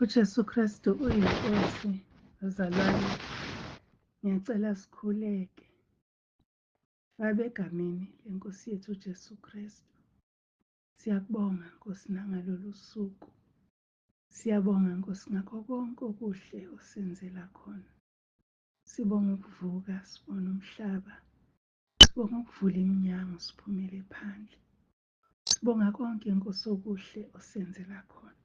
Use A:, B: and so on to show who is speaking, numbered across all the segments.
A: UJesu Kristu uyiNkosi, bazalwane. Ngiyacela sikhuleke. Baba, egameni leNkosi yethu uJesu Kristu, siyakubonga Nkosi nangalolu suku. Siyabonga Nkosi ngakho konke okuhle osenzela khona. Sibonga ukuvuka, sibona umhlaba. Sibonga ukuvula iminyango siphumele phandle. Sibonga konke Nkosi okuhle osenzela khona.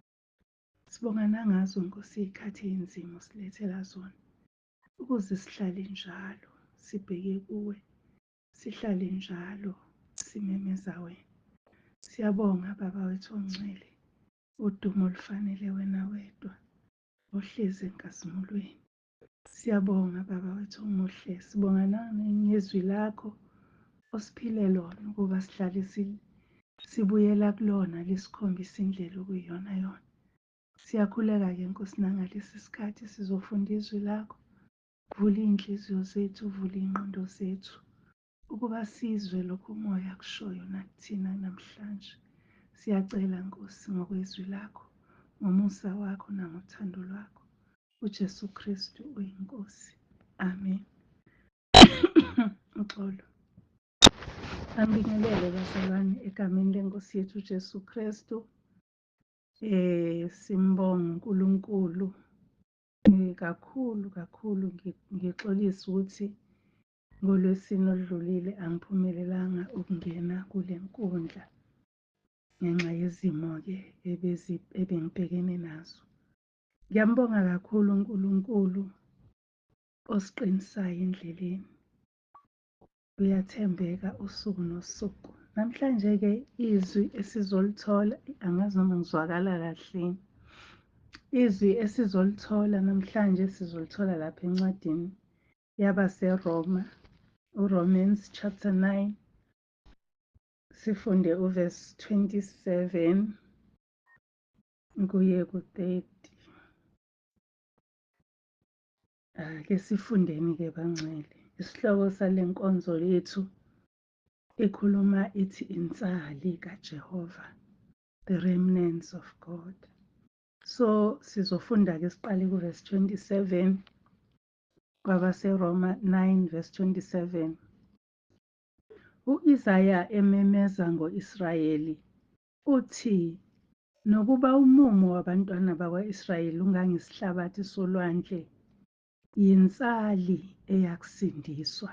A: Sibonga nangazo Nkosi iy'khathi ey'nzima osilethela zona ukuze sihlale njalo sibheke kuwe, sihlale njalo simemeza wena. Siyabonga Baba wethu ongcwele, udumo olufanele wena wedwa ohlezi enkazimulweni. Siyabonga Baba wethu omuhle, sibonga nangezwi lakho osiphile lona ukuba sihlale sibuyela kulona lisikhombisa indlela okuyiyona yona. Siyakhuleka-ke Nkosi nangalesi sikhathi sizofunda izwi lakho. Vula iy'nhliziyo zethu, vula iy'ngqondo zethu ukuba sizwe lokhu uMoya akushoyo nakuthina namhlanje. Siyacela Nkosi ngokwezwi lakho, ngomusa wakho nangothando lwakho. UJesu Kristu uyiNkosi. Amen. Uxolo. Angibingelele bazalwane egameni leNkosi yethu uJesu Kristu. Simbonga uNkulunkulu kakhulu kakhulu. Ngixolisa ukuthi ngoLwesine oludlulile angiphumelelanga ukungena kule nkundla ngenxa yezimo-ke ebengibhekene nazo. Ngiyambonga kakhulu uNkulunkulu osiqinisayo endleleni. Uyathembeka usuku nosuku. Namhlanje-ke izwi esizolithola, angazi noma ngizwakala kahle. Izwi esizolithola namhlanje sizolithola lapha encwadini yabaseRoma, uRomans chapter 9, sifunde uverse 27 kuye ku-30. Ake sifundeni-ke bangcwele. Isihloko sale nkonzo yethu ikhuluma ithi insali kaJehova, the remnants of God. So sizofunda-ke siqale kuverse 27 kwabaseRoma 9 verse 27. U-Isaya ememeza ngo-Israyeli uthi, nokuba umumo wabantwana bakwa-Israyeli ungangesihlabathi solwandle, yinsali eyakusindiswa.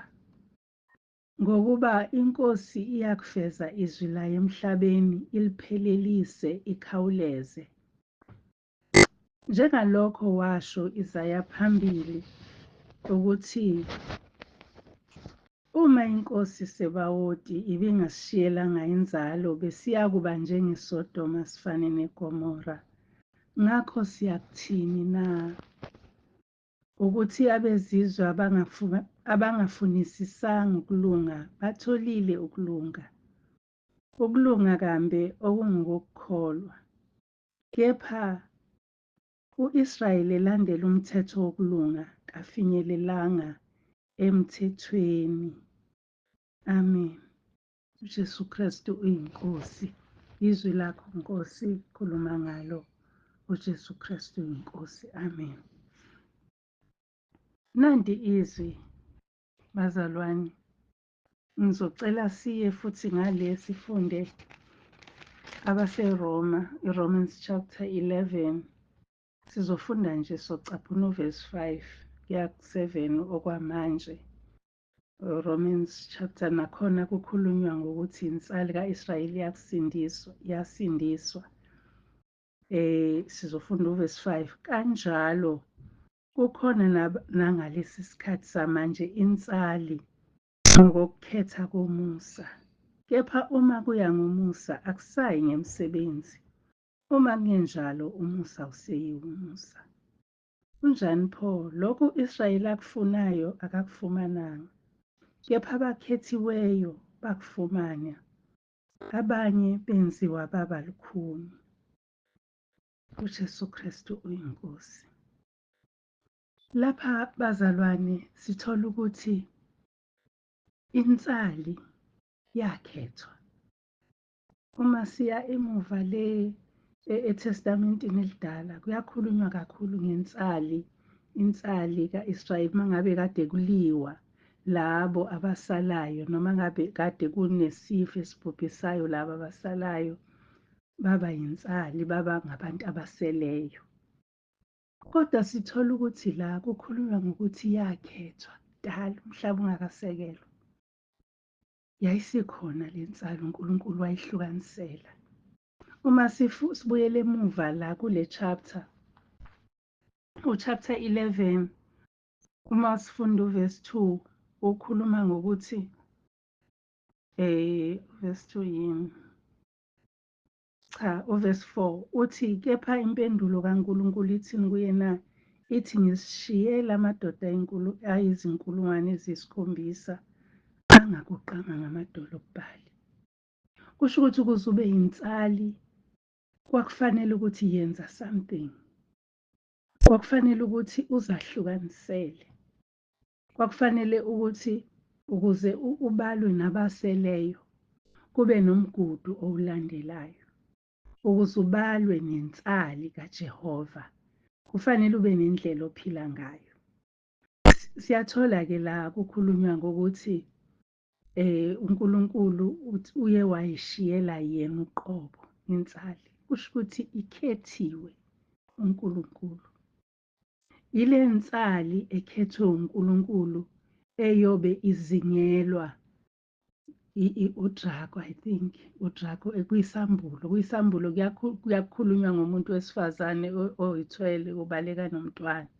A: Ngokuba iNkosi iyakufeza izwi layo emhlabeni, iliphelelise ikhawuleze. Njengalokho washo Isaya phambili ukuthi uma iNkosi Sebawoti ibingasishiyelanga inzalo, besiyakuba njengeSodoma sifane neGomora. Ngakho siyakuthini na? Ukuthi abezizwe abangafunisisanga ukulunga batholile ukulunga. Ukulunga kambe okungokukholwa. Kepha u-Israyeli elandela umthetho wokulunga kafinyelelanga emthethweni. Amen. UJesu Kristu uyiNkosi. Izwi lakho Nkosi, khuluma ngalo. UJesu Kristu uyiNkosi. Amen. Nanti izwi bazalwane. Ngizocela siye futhi ngale sifunde abaseRoma, iRomans chapter 11. Sizofunda nje socaphuna uverse 5 kuya ku-7 okwamanje. Romans chapter nakhona kukhulunywa ngokuthi insali kaIsrayeli iyakusindiswa, iyasindiswa. Sizofunda uverse 5. Kanjalo kukhona nangalesi sikhathi samanje insali ngokukhetha komusa. Kepha uma kuya ngomusa akusayi ngemisebenzi. Uma kungenjalo umusa awuseyiwo umusa. Kunjani pho? Lokhu u-Israyeli akufunayo akakufumananga. Kepha abakhethiweyo bakufumana. Abanye benziwa baba lukhuni. UJesu Kristu uyiNkosi. Lapha bazalwane sithola ukuthi insali yakhethwa. Uma siya emuva le ETestamentini elidala kuyakhulunywa kakhulu ngensali, insali ka-Israyeli uma ngabe kade kuliwa labo abasalayo noma ngabe kade kunesifo esibhubhisayo laba abasalayo baba yinsali, baba ngabantu abaseleyo. Kodwa sithola ukuthi la kukhulunywa ngokuthi yakhethwa kudala umhlaba ungakasekelwa. Yayisikhona le nsali uNkulunkulu wayihlukanisela. Uma sibuyele emuva la kule chapter, u-chapter 11, uma sifunda uverse 2, ukhuluma ngokuthi verse 2 yini? Cha, uverse 4 uthi kepha impendulo kaNkulunkulu ithini kuye na? Ithi ngisishiyela amadoda ayizinkulungwane eziyisikhombisa angaguqanga ngamadolo kuBhali. Kusho ukuthi ukuze ube yinsali kwakufanele ukuthi yenza something. Kwakufanele ukuthi uzahlukanisele. Kwakufanele ukuthi ukuze ubalwe nabaseleyo kube nomgudu owulandelayo. Ukuze ubalwe nensali kaJehova kufanele ube nendlela ophila ngayo. Siyathola-ke la kukhulunywa ngokuthi uNkulunkulu uye wayishiyela yena uqobo insali. Kusho ukuthi ikhethiwe uNkulunkulu. Ile nsali ekhethwe uNkulunkulu eyobe izingelwa uDrago, I think uDrago kuyisambulo, kuyisambulo kuyakhulunywa ngomuntu wesifazane oyithwele ubaleka nomntwana.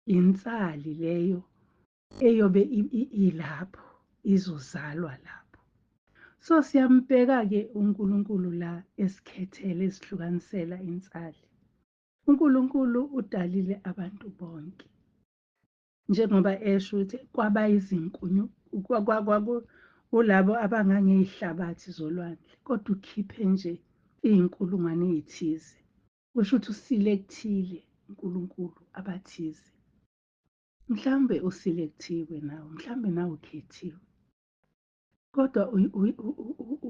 A: Insali leyo eyobe ilapho, izozalwa lapho. So siyambheka-ke uNkulunkulu la esikhethele, esihlukanisela insali. uNkulunkulu udalile abantu bonke. Njengoba esho ukuthi kwaba izinkunyu kulabo abangangey'hlabathi zolwandle, kodwa ukhiphe nje iy'nkulungwane ey'thize. Kusho ukuthi usilekthile uNkulunkulu abathize. Mhlawumbe usilekthiwe nawe, mhlawumbe nawe ukhethiwe. Kodwa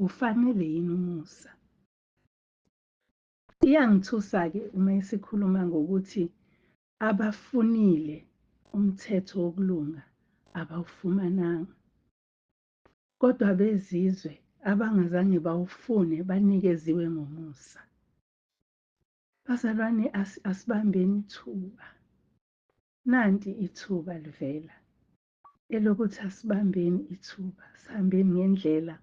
A: ufanele yini umusa? Iyangithusa-ke uma isikhuluma ngokuthi abafunile umthetho wokulunga abawufumananga. Kodwa abezizwe abangazange bawufune banikeziwe ngomusa. Bazalwane, asibambeni ithuba. Nanti ithuba livela elokuthi asibambeni ithuba, sihambeni ngendlela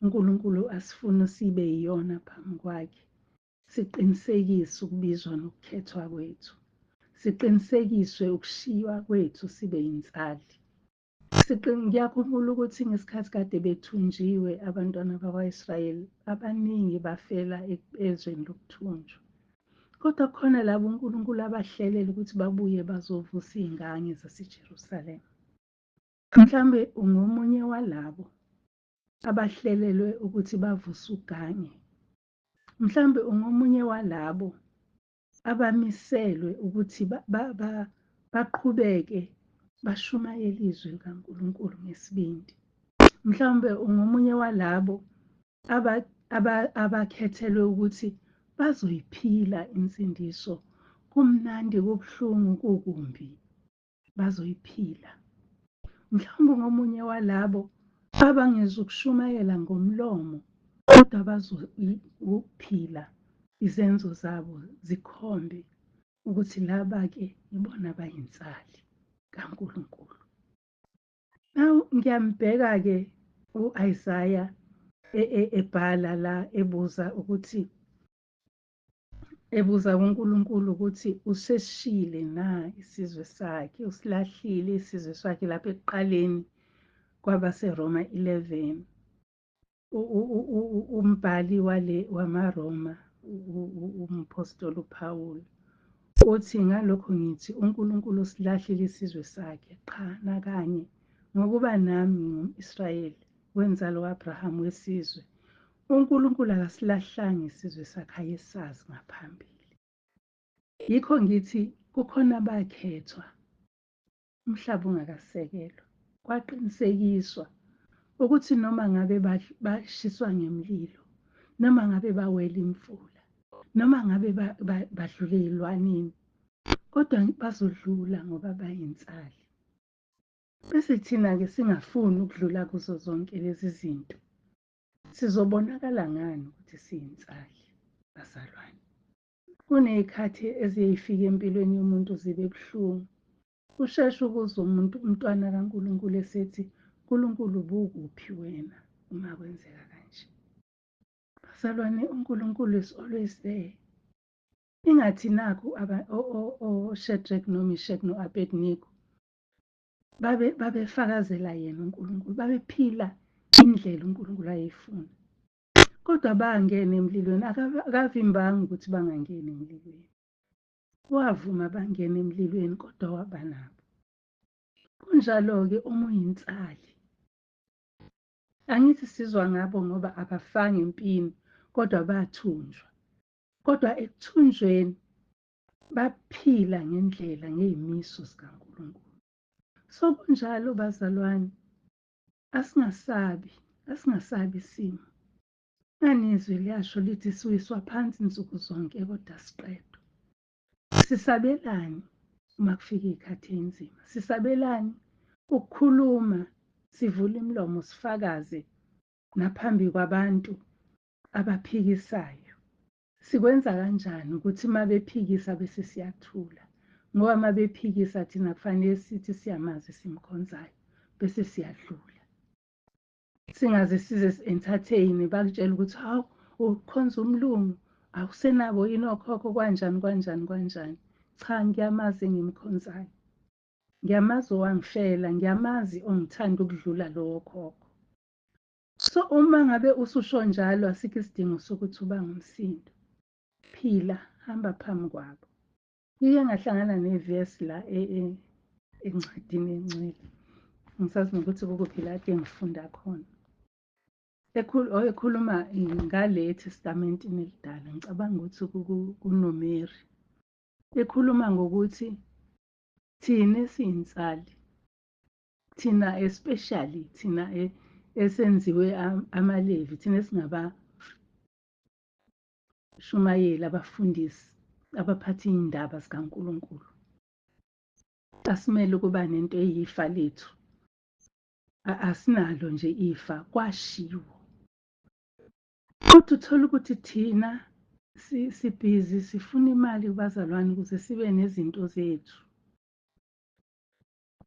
A: uNkulunkulu asifuna sibe yiyona phambi kwakhe. Siqinisekise ukubizwa nokukhethwa kwethu. Siqinisekiswe ukushiywa kwethu sibe yinsali. Ngiyakhumbula ukuthi ngesikhathi kade bethunjiwe abantwana bakwa-Israyeli, abaningi bafela ezweni lokuthunjwa. Kodwa kukhona labo uNkulunkulu abahlelela ukuthi babuye bazovusa iy'ngange zaseJerusalema. Mhlawumbe ungomunye walabo abahlelelwe ukuthi bavuse ugange. Mhlawumbe ungomunye walabo abamiselwe ukuthi baqhubeke bashumayele izwi likaNkulunkulu ngesibindi. Mhlawumbe ungomunye walabo abakhethelwe ukuthi bazoyiphila insindiso. Kumnandi, kubuhlungu, kukumbi, bazoyiphila. Mhlawumbe ungomunye walabo abangezukushumayela ngomlomo kodwa bazophila izenzo zabo zikhombe ukuthi laba-ke ibona abayinsali kaNkulunkulu. Now ngiyambheka-ke u-Isaya ebhala la ebuza ukuthi ebuza kuNkulunkulu ukuthi usesishiyile na isizwe sakhe, usilahlile isizwe sakhe lapha ekuqaleni kwabaseRoma 11. Umbhali wale wamaRoma umphostoli uPawulu uthi ngalokho ngithi uNkulunkulu usilahlile isizwe sakhe, qha nakanye, ngokuba nami ngingumIsrayeli wenzalo ka-Abraham wesizwe. uNkulunkulu akasilahlanga isizwe sakhe ayesazi ngaphambili. Yikho ngithi kukhona abakhethwa umhlaba ungakasekelwa, kwaqinisekiswa ukuthi noma ngabe bashiswa ngemlilo, noma ngabe bawela imfula, Noma ngabe badlule ey'lwaneni, kodwa bazodlula ngoba bayinsali. Bese thina-ke singafuni ukudlula kuzo zonke lezi zinto. Sizobonakala ngani ukuthi siyinsali, bazalwane? Kuney'khathi eziyey'fike empilweni yomuntu zibe buhlungu. Usheshe ukuzwa umuntu umntwana kaNkulunkulu esethi, Nkulunkulu ubukuphi wena uma kwenzeka kanje? Bazalwane, uNkulunkulu is always there. Ingathi nakhu oShadrach noMeshach no-Abednego babefakazela yena uNkulunkulu, babephila indlela uNkulunkulu ayeyifuna. Kodwa bangena emlilweni, akavimbanga ukuthi bangangeni emlilweni. Wavuma bangena emlilweni kodwa waba nabo. Kunjalo-ke uma uyinsali. Angithi sizwa ngabo ngoba abafanga empini kodwa bathunjwa. Kodwa ekuthunjweni baphila ngendlela ngey'miso zikaNkulunkulu. So kunjalo bazalwane, asingasabi, asingasabi isimo. Ngani izwi liyasho lithi siwiswa phansi nsuku zonke kodwa siqedwa. Sisabelani uma kufika iy'khathi ey'nzima? Sisabelani ukukhuluma sivule imilomo sifakaze naphambi kwabantu abaphikisayo? Sikwenza kanjani ukuthi uma bephikisa bese siyathula? Ngoba uma bephikisa thina kufanele sithi siyamazi esimkhonzayo bese siyadlula. Singaze size si-entertain bakutshela ukuthi hawu ukhonza umlungu awusenabo yini okhokho kwanjani kwanjani kwanjani. Cha, ngiyamazi engimkhonzayo. Ngiyamazi owangifela, ngiyamazi ongithanda ukudlula lowo khokho. So uma ngabe ususho njalo asikho isidingo sokuthi uba ngumsindo. Phila, hamba phambi kwabo. Ngike ngahlangana nevesi la e, e, encwadini encwele. Ngisazi nokuthi kukuphi la ade ngifunda khona. Ekhuluma ngale eTestamentini elidala, ngicabanga ukuthi kuNomeri. Ekhuluma ngokuthi thina esiyinsali, thina especially thina esenziwe amaLevi, thina esingaba shumayeli, abafundisi, abaphatha iy'ndaba zikaNkulunkulu. Asimele ukuba nento eyifa lethu. Asinalo nje ifa, kwashiwo. Kodwa uthola ukuthi thina sibhizi sifuna imali kubazalwane ukuze sibe nezinto zethu.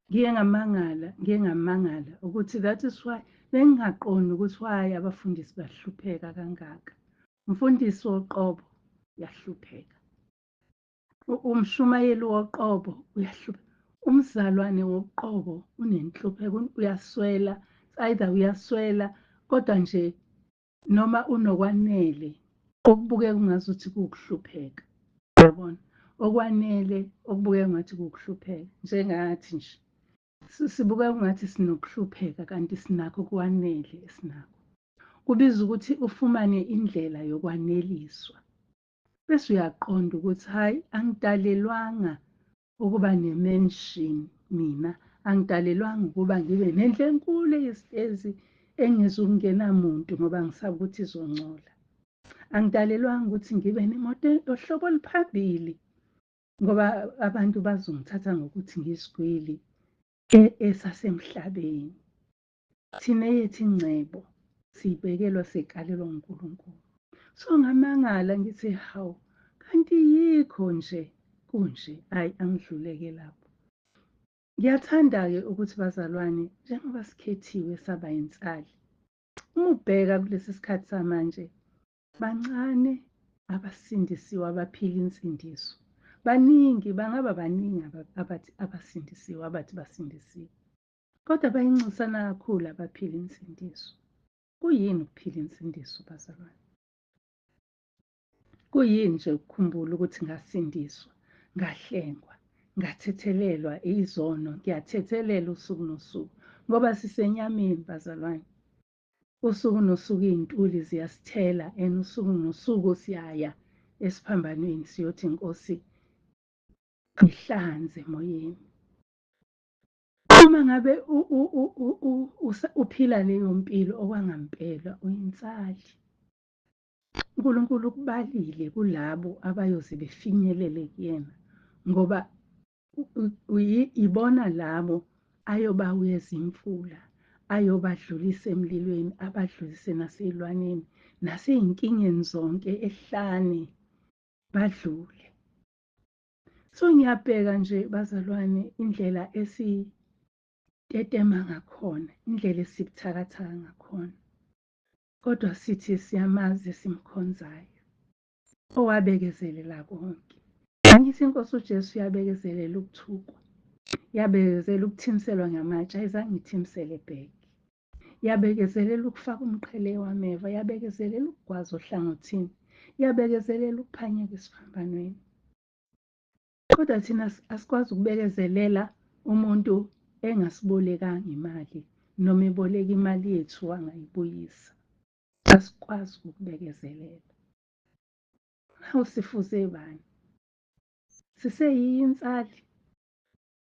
A: Ngiye ngamangala, ngiye ngamangala ukuthi that is why bengingaqondi ukuthi why abafundisi bahlupheka kangaka. Umfundisi woqobo uyahlupheka. Umshumayeli woqobo uyahlupheka. Umzalwane woqobo unenhlupheko, uyaswela, either uyaswela kodwa nje noma unokwanele okubukeka ungazuthi kuwukuhlupheka. Uyabona? Okwanele okubukeka ngathi kuwukuhlupheka njengathi nje sibukeka ungathi sinokuhlupheka kanti sinakho kwanele esinakho. Kubiza ukuthi ufumane indlela yokwaneliswa. Bese uyaqonda ukuthi hayi angidalelwanga ukuba ne-mansion mina, angidalelwanga ukuba ngibe nendlu enkulu eyisitezi engizukungena muntu ngoba ngisaba ukuthi izongcola. Angidalelwanga ukuthi ngibe nemoto yohlobo oluphambili ngoba abantu bazongithatha ngokuthi ngiyisigwili esasemhlabeni. Thina eyethu ingcebo siyibekelwa siyikalelwa uNkulunkulu. So ngamangala ngithi hawu kanti yikho nje kunje, hhayi angidluleke lapho. Ngiyathanda-ke ukuthi bazalwane njengoba sikhethiwe saba yinsali, uma ubheka kulesi sikhathi samanje bancane abasindisiwe abaphila insindiso. Baningi, bangaba baningi abathi abasindisiwe, abathi basindisiwe. Kodwa bayincosana kakhulu abaphila insindiso. Kuyini ukuphila insindiso bazalwane? Kuyini nje ukukhumbula ukuthi ngasindiswa, ngahlengwa, ngathethelelwa izono, ngiyathethelela usuku nosuku ngoba sisenyameni bazalwane. Usuku nosuku iy'ntuli ziyasithela and usuku nosuku siyaya esiphambanweni siyothi Nkosi ngihlanze emoyeni. Uma ngabe uphila leyo mpilo okwangampela uyinsali. uNkulunkulu ukubalile kulabo abayoze befinyelele kuyena, ngoba ibona labo ayobaweza imfula, ayobadlulisa emlilweni, abadlulise nasey'lwaneni, nasey'nkingeni zonke ehlane badlule. So ngiyabheka nje bazalwane indlela esitetema ngakhona, indlela esibuthakathaka ngakhona. Kodwa sithi siyamazi esimkhonzayo, owabekezelela konke. Angithi inkosi uJesu yabekezelela ukuthukwa, yabekezela ukuthimselwa ngamatshe, ayizange ithimisele back. Yabekezelela ukufaka umqhele wameva, yabekezelela ukugwaza ohlangothini, yabekezelela ukuphanyeka esiphambanweni. Kodwa thina asikwazi ukubekezelela umuntu engasibolekanga imali noma eboleka imali yethu wangayibuyisa. Asikwazi ukukubekezelela. Hawu, sifuze bani? Siseyiyo insali?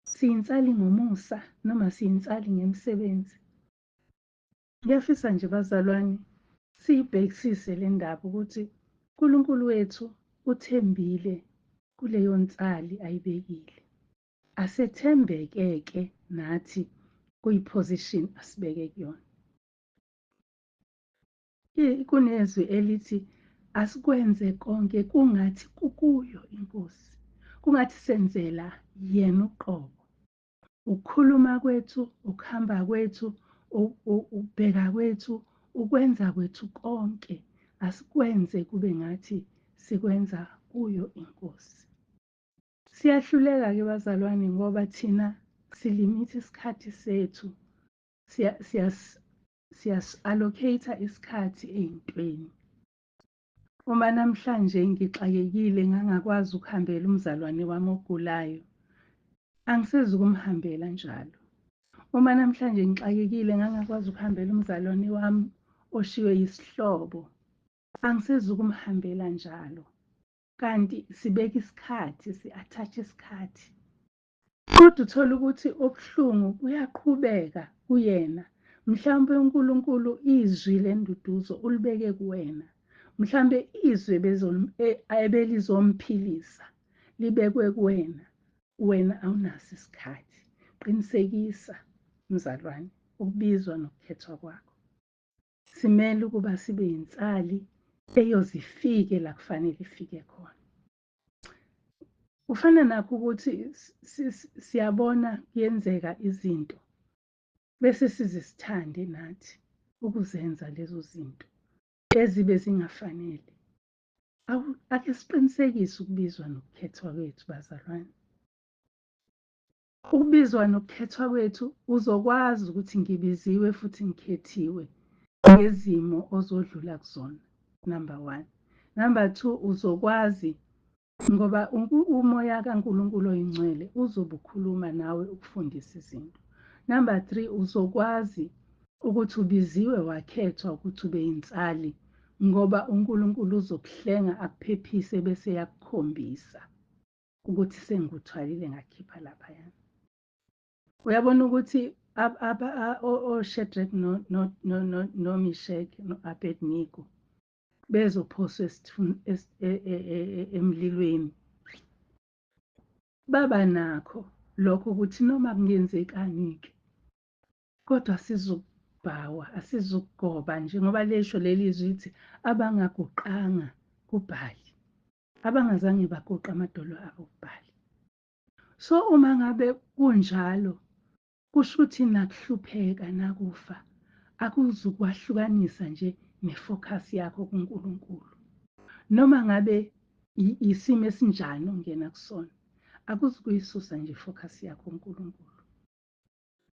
A: Siyinsali ngomusa noma siyinsali ngemisebenzi? Ngiyafisa nje bazalwane siyibhekisise le ndaba ukuthi uNkulunkulu wethu uthembile kuleyo nsali ayibekile. Asethembeke-ke nathi kuyi-position asibeke kuyona. Kunezwi elithi asikwenze konke kungathi kukuyo inkosi, kungathi senzela yena uqobo. Ukukhuluma kwethu, ukuhamba kwethu, ukubheka kwethu, ukwenza kwethu konke asikwenze kube ngathi sikwenza kuyo inkosi. Siyahluleka-ke bazalwane ngoba thina silimitha isikhathi sethu, siyas-allocate isikhathi ey'ntweni. Uma namhlanje ngixakekile ngangakwazi ukuhambela umzalwane wami ogulayo, angisezukumhambela njalo. Uma namhlanje ngixakekile ngangakwazi ukuhambela umzalwane wami oshiywe yisihlobo, angisezukumhambela njalo. Kanti sibeka isikhathi, si-attach isikhathi. Kodwa uthola ukuthi ubuhlungu buyaqhubeka kuyena. Mhlawumbe uNkulunkulu izwi lenduduzo ulibeke kuwena. Mhlawumbe izwi ebelizomphilisa libekwe kuwena. Wena awunaso isikhathi. Qinisekisa mzalwane ukubizwa nokukhethwa kwakho. Simele ukuba sibe yinsali eyoze ifike la kufanele ifike khona. Kufana nakho ukuthi siyabona kuyenzeka izinto bese size sithande nathi ukuzenza lezo zinto ezibe zingafanele. Ake siqinisekise ukubizwa nokukhethwa kwethu bazalwane. Ukubizwa nokukhethwa kwethu uzokwazi ukuthi ngibiziwe futhi ngikhethiwe ngezimo ozodlula kuzona, number 1. Number 2, uzokwazi ngoba umoya kaNkulunkulu oyingcwele uzobe ukhuluma nawe ukufundisa izinto. Number 3, uzokwazi ukuthi ubiziwe wakhethwa ukuthi ube yinsali ngoba uNkulunkulu uzokuhlenga akuphephise bese yakukhombisa ukuthi sengikuthwalile ngakhipha laphayana. Uyabona ukuthi oShadrach noMeshach no-Abednego bezophoswa emlilweni. Baba nakho lokho ukuthi noma kungenzekani-ke kodwa asizukubhawa, asizukugoba njengoba lesho leli zwi lithi abangaguqanga kuBhali, abangazange baguqe amadolo abo kuBhali. So uma ngabe kunjalo kusho ukuthi nakuhlupheka nakufa akuzukwahlukanisa nje nefocus yakho kuNkulunkulu. Noma ngabe isimo esinjani ongena kusona, akuzukuyisusa nje ifocus yakho kuNkulunkulu.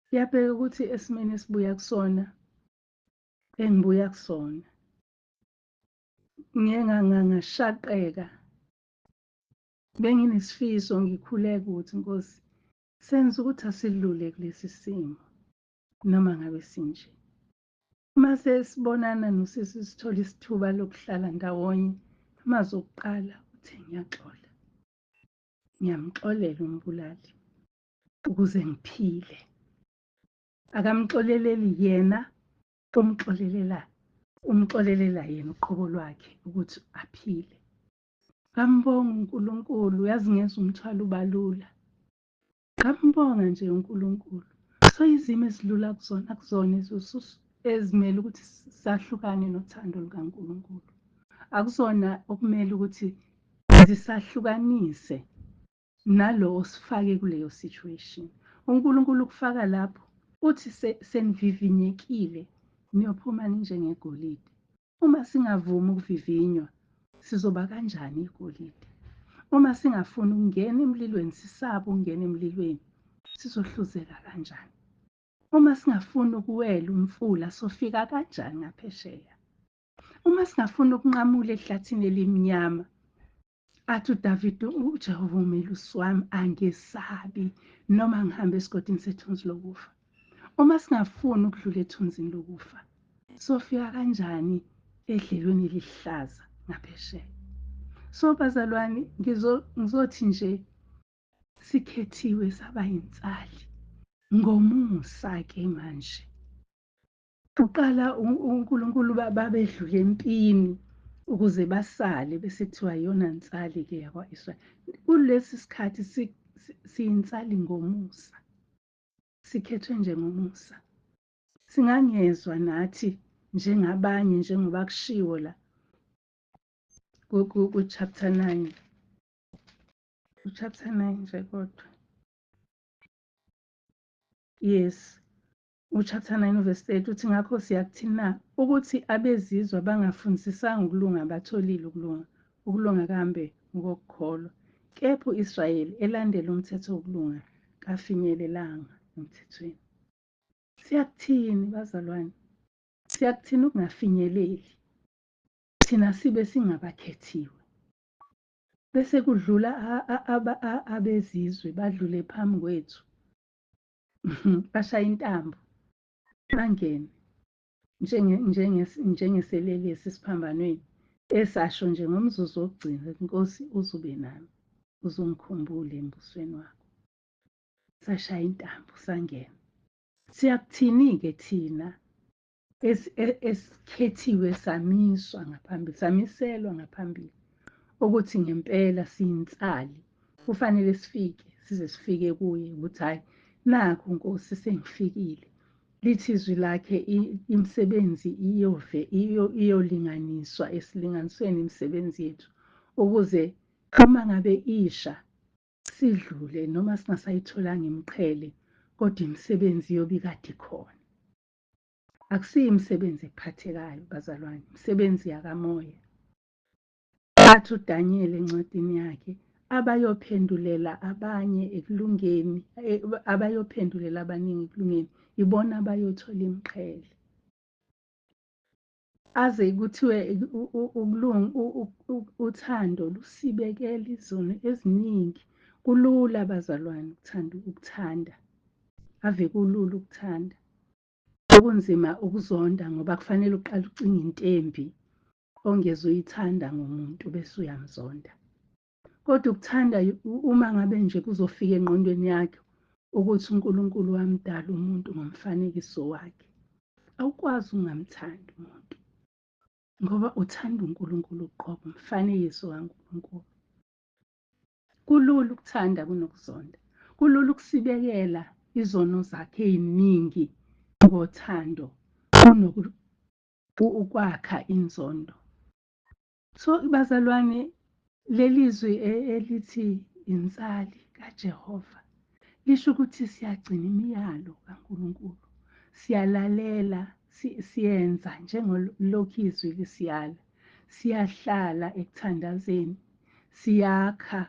A: Ngiyabheka ukuthi esimeni esibuya kusona, engibuya kusona, ngiye ngashaqeka. Benginesifiso ngikhuleka ukuthi Nkosi senze ukuthi asidlule kulesi simo noma ngabe sinje. Uma sesibonana nosisi sithola isithuba lokuhlala ndawonye, amazwi okuqala uthe ngiyaxola. Ngiyamxolela umbulali ukuze ngiphile. Akamxoleleli yena, umxolelela Umxolelela yena uqobo lwakhe ukuthi aphile. Ngambonga uNkulunkulu, yazi ngezwa umthwalo ubalula. Ngambonga nje uNkulunkulu. So izimo esidlula kuzona akuzona ezimele ukuthi sahlukane nothando lukaNkulunkulu. Akuzona okumele ukuthi zisahlukanise nalo osifake kuleyo situation. UNkulunkulu ukufaka lapho uthi senivivinyekile niyophuma ninjengegolide. Uma singavumi ukuvivinywa sizoba kanjani igolide? Uma singafuni ukungena emlilweni, sisaba ukungena emlilweni, sizohluzeka kanjani? Uma singafuni ukuwela umfula, sofika kanjani ngaphesheya? Uma singafuni ukunqamula ehlathini elimnyama, athi uDavide, uJehova umelusi wami, angesabi noma ngihambe esigodini sethunzi lokufa. Uma singafuni ukudlula ethunzini lokufa, sofika kanjani edlelweni elihlaza ngaphesheya? So bazalwane, ngizothi nje sikhethiwe saba yinsali ngomusa-ke manje. Uqala uNkulunkulu babedlule empini ukuze basale bese kuthiwa iyona nsali-ke yakwa-Israyeli. Kulesi sikhathi siyinsali ngomusa, sikhethwe nje ngomusa. Singangezwa nathi njengabanye njengoba kushiwo la ku-chapter 9. Ku-chapter 9 nje kodwa. Yes. U-chapter 9 verse 8 uthi ngakho siyakuthini na? Ukuthi abezizwe abangafundisisanga ukulunga batholile ukulunga. Ukulunga kambe ngokukholwa. Kepha u-Israyeli elandela umthetho wokulunga kafinyelelanga emthethweni. Siyakuthini bazalwane? Siyakuthini ukungafinyeleli? Thina sibe singabakhethiwe. Bese kudlula abezizwe badlule phambi kwethu. Bashaya intambo bangene njengeselelesi esiphambanweni esasho nje ngomzuzu wokugcina, Nkosi uzube nami, uzungikhumbule embusweni wakho. Sashaya intambo sangena. Siyakuthini-ke thina esikhethiwe samiswa ngaphambili, samiselwa ngaphambili ukuthi ngempela siyinsali, kufanele sifike size sifike kuye ukuthi hhayi nakhu Nkosi sengifikile. Lithi izwi lakhe imisebenzi iyolinganiswa esilinganisweni imisebenzi yethu ukuze uma ngabe isha sidlule noma singasayitholanga imiqhele kodwa imisebenzi iyobe ikade ikhona. Akusiyo imisebenzi ephathekayo bazalwane, imisebenzi yakamoya. Athi uDaniel encwadini yakhe, abayophendulela abanye ekulungeni, abayophendulela abaningi ekulungeni, ibona abayothola imiqhele. Aze kuthiwe uthando lusibekela izono eziningi. Kulula bazalwane ukuthanda, ukuthanda. Ave kulula ukuthanda. Okunzima ukuzonda ngoba kufanele uqale ucinge into embi ongeze uyithanda ngomuntu bese uyamzonda. Kodwa ukuthanda uma ngabe nje kuzofika engqondweni yakhe ukuthi uNkulunkulu wamdala umuntu ngomfanekiso wakhe, awukwazi ukungamthandi umuntu ngoba uthanda uNkulunkulu uqobo, umfanekiso kaNkulunkulu. Kulula ukuthanda kunokuzonda. Kulula ukusibekela izono zakhe ey'ningi ngothando ukwakha inzondo. So bazalwane, leli zwi elithi insali kaJehova lisho ukuthi siyagcina imiyalo kaNkulunkulu, siyalalela, siyenza njengalokhu izwi lisiyala, siyahlala ekuthandazeni, siyakha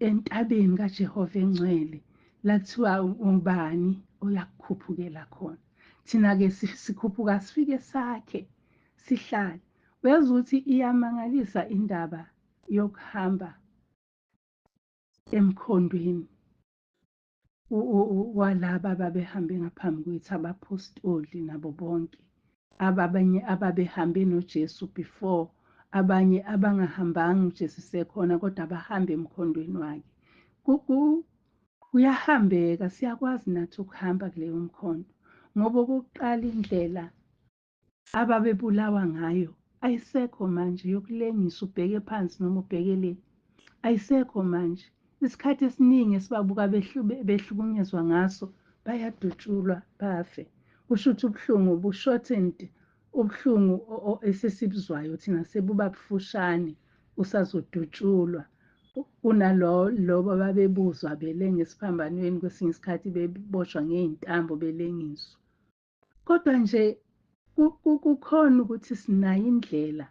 A: entabeni kaJehova engcwele la kuthiwa ubani oyakukhuphukela khona. Thina-ke sikhuphuka sifike sakhe sihlale. Uyazi ukuthi iyamangalisa indaba yokuhamba emkhondweni walaba ababehambe ngaphambi kwethu, abaphostoli nabo bonke abanye ababehambe noJesu before, abanye abangahambanga uJesu sekhona kodwa abahambe emkhondweni wakhe. Kuyahambeka, siyakwazi nathi ukuhamba kuleyo mkhondo ngoba okokuqala indlela ababebulawa ngayo ayisekho manje, yokulengisa ubheke phansi noma ubheke le, ayisekho manje. Isikhathi esiningi esibabuka behlukunyezwa ngaso, bayadutshulwa bafe. Kusho ukuthi ubuhlungu bu-shortened, ubuhlungu esesibuzwayo thina sebuba bufushane, usazodutshulwa kunalo lobo ababebuzwa belenga esiphambanweni, kwesinye isikhathi beboshwa ngey'ntambo belengiswa. Kodwa nje kukhona ukuthi sinayo indlela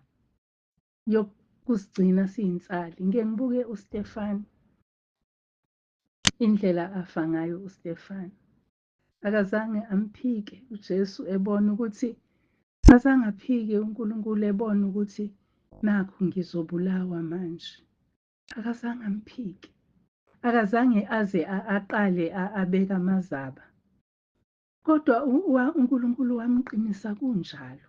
A: yokusigcina siyinsali. Ngike ngibuke uStefan, indlela afa ngayo uStefan. Akazange amphike uJesu ebona ukuthi, akazange aphike uNkulunkulu ebona ukuthi nakhu ngizobulawa manje. Akazange amphike. Akazange aze aqale abeke amazaba. Kodwa uNkulunkulu wamqinisa kunjalo.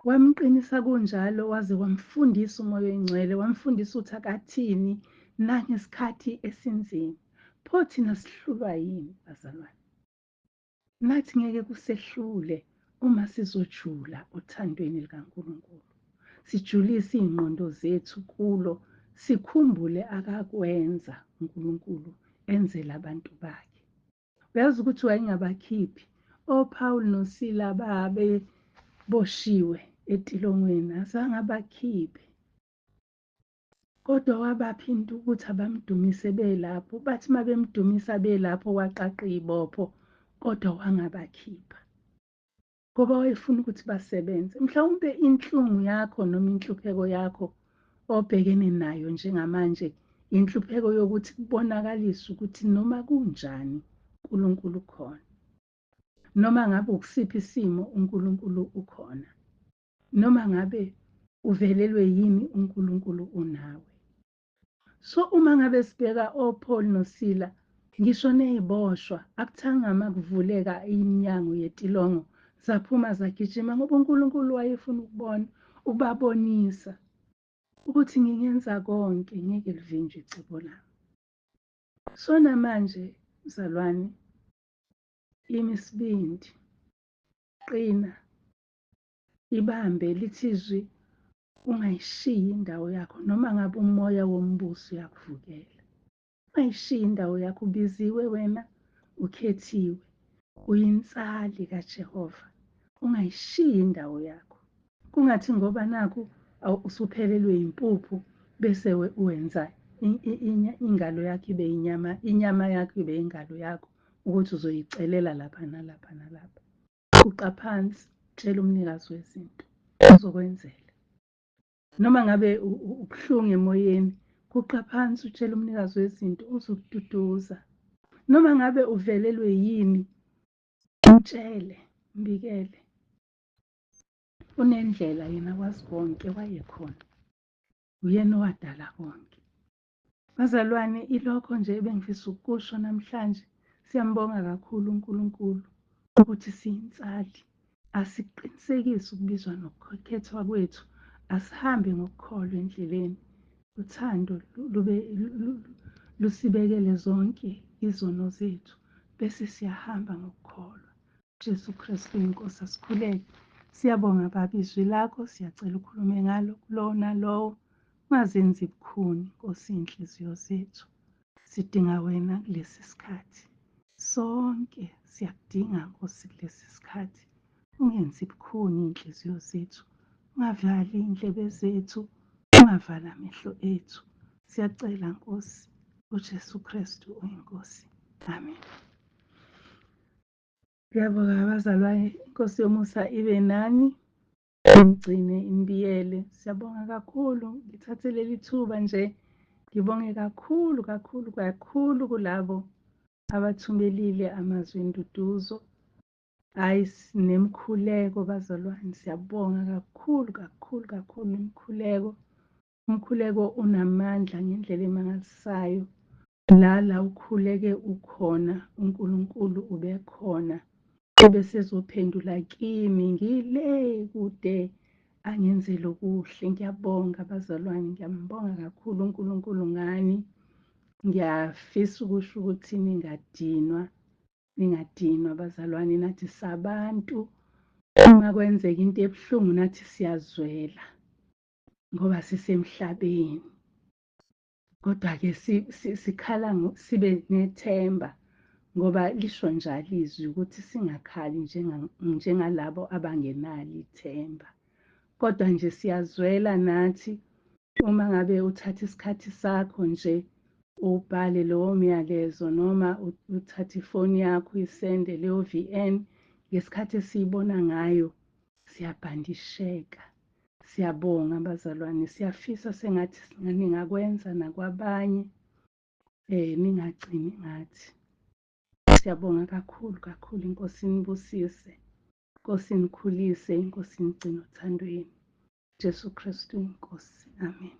A: Wamqinisa kunjalo waze wamfundisa uMoya oyiNgcwele, wamfundisa ukuthi akathini nangesikhathi esinzima. Pho thina sihlulwa yini bazalwane? Nathi ngeke kusehlule uma sizojula othandweni likaNkulunkulu. Sijulise iy'ngqondo zethu kulo, sikhumbule akakwenza uNkulunkulu enzela abantu bakhe. Uyazi ukuthi wayengabakhiphi oPaul noSila babeboshiwe etilongweni, azange abakhiphe. Kodwa wabapha into ukuthi abamdumise belapho. Bathi uma bemdumisa belapho waqaqa iy'bopho, kodwa wangabakhipha. Ngoba wayefuna ukuthi basebenze. Mhlawumbe inhlungu yakho noma inhlupheko yakho obhekene nayo njengamanje, inhlupheko yokuthi kubonakalise ukuthi noma kunjani uNkulunkulu ukhona. Noma ngabe ukusiphi isimo uNkulunkulu ukhona. Noma ngabe uvelelwe yini uNkulunkulu unawe. So uma ngabe sibheka oPaul noSila, ngisho neziboshwa, akuthanga makuvuleka iminyango yetilongo, zaphuma zagijima ngoba uNkulunkulu wayefuna ukubona, ukubabonisa ukuthi ngingenza konke, ngeke livinjwe icebo lami. So namanje mzalwane, imi isibindi, qina, ibambe lithi izwi, ungayishiyi indawo yakho noma ngabe umoya wombuso uyakuvukela. Ungayishiyi indawo yakho, ubiziwe wena, ukhethiwe, uyinsali kaJehova. Ungayishiyi indawo yakho. Kungathi ngoba nakhu usuphelelwe impuphu bese wenza ingalo yakho ibe inyama, inyama yakho ibe ingalo yakho ukuthi uzoyicelela lapha nalapha nalapha. Guqa phansi, tshela umnikazi wezinto, uzokwenzela. Noma ngabe ubuhlungu emoyeni, guqa phansi utshele umnikazi wezinto, uzokududuza. Noma ngabe uvelelwe yini, mtshele, mbikele. Unendlela yena wazi konke, wayekhona. Uyena owadala konke. Bazalwane, ilokho nje ebengifisa ukukusho namhlanje. Siyambonga kakhulu uNkulunkulu ukuthi siyinsali. Asiqinisekise ukubizwa nokukhethwa kwethu. Asihambe ngokukholwa endleleni. Uthando lube lusibekele zonke izono zethu bese siyahamba ngokukholwa. Jesu Kristu inkosi, asikhuleke. Siyabonga Baba izwi lakho, siyacela ukhulume ngalo kulowo nalowo. Ungazenzi bukhuni Nkosi inhliziyo zethu. Sidinga wena kulesi sikhathi. Sonke siyakudinga Nkosi kulesi sikhathi. Ungenzi bukhuni inhliziyo zethu. Ungavali indlebe zethu, ungavali amehlo ethu. Siyacela Nkosi, uJesu Kristu uyiNkosi. Amen. Ngiyabonga abazalwane, iNkosi yomusa ibe nani, imgcine imbiyele. Siyabonga kakhulu. Ngithathe leli thuba nje ngibonge kakhulu kakhulu kakhulu kulabo abathumelile amazwi enduduzo. Hayi, sinemkhuleko bazalwane, siyabonga kakhulu kakhulu kakhulu imikhuleko. Umkhuleko unamandla ngendlela emangalisayo. La ukhuleke ukhona, uNkulunkulu ubekhona. Ebesezophendula kimi ngile kude angenzele okuhle. Ngiyabonga bazalwane, ngiyambonga kakhulu uNkulunkulu ngani. Ngiyafisa ukusho ukuthi ningadinwa, ningadinwa bazalwane, nathi sabantu. Uma kwenzeka into ebuhlungu nathi siyazwela ngoba sisemhlabeni. Kodwa-ke sikhala sibe nethemba ngoba lisho njalo izwi ukuthi singakhali njengalabo abangenalo ithemba. Kodwa nje siyazwela nathi uma ngabe uthatha isikhathi sakho nje ubhale lowo myalezo noma uthathe ifoni yakho uyisende leyo V_N ngesikhathi esiyibona ngayo siyabhandisheka. Siyabonga bazalwane, siyafisa sengathi ningakwenza nakwabanye ningagcini ngathi. Siyabonga kakhulu kakhulu, iNkosi inibusise, iNkosi inikhulise, iNkosi inigcine othandweni. Jesu Kristu iNkosi. Amen.